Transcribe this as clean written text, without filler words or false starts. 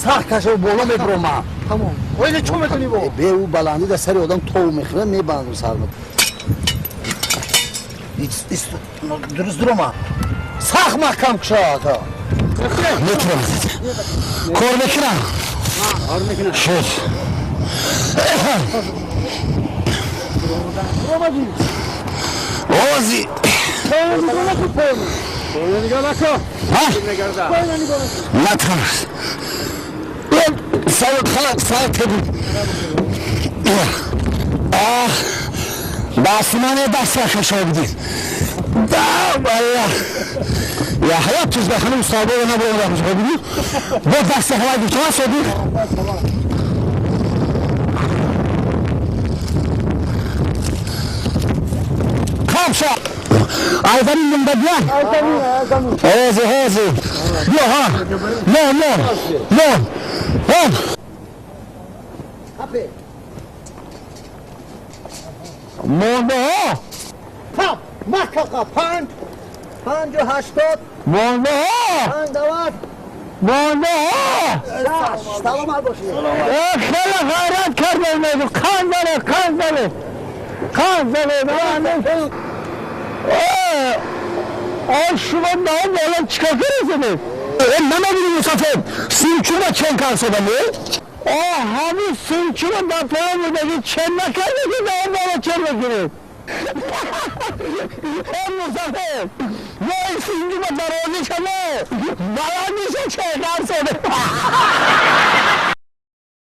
Сахт кашо боло меброма. Тамом. Оила чӣ мекунӣ бо? Бе ӯ баландӣ дар сари одам тов мехӯрад, мебандам сарма. Дуруст дурома. Сахт маҳкам кушо ата. Метавонам. Кор мекунам. Шуд. Ози. Натарс. Сар теб. Ах. Дастмане даст кашо бидид. Да, валлах. Я ҳаёт чиз ба ханум сабо набурда бигӣ. Бо даст ҳавай гуфтан содиқ. Камша. Айдари мундагиан. Ҳозир, ҳозир. Биё, ҳа. Мон, мон. Мон. Мон. Монда, ҳа. Пап, маҳкақа, 5, 5 80. Монда, ҳа. 5 90. Монда, ҳа. Саломат бошед. Хеле ғайрат кардем, мегӯ. Қанд зале, қанд зале. Қанд зале, آن شما نه بالا چیکار کردید؟ من نمی‌دونم مصطفی سیمچون چند کار شدم؟ آه همین سیمچون در پایان بوده که چند نکرده که نه بالا چند بکنید. مصطفی ما این سیمچون درازی شما بلند میشه چه کار شده.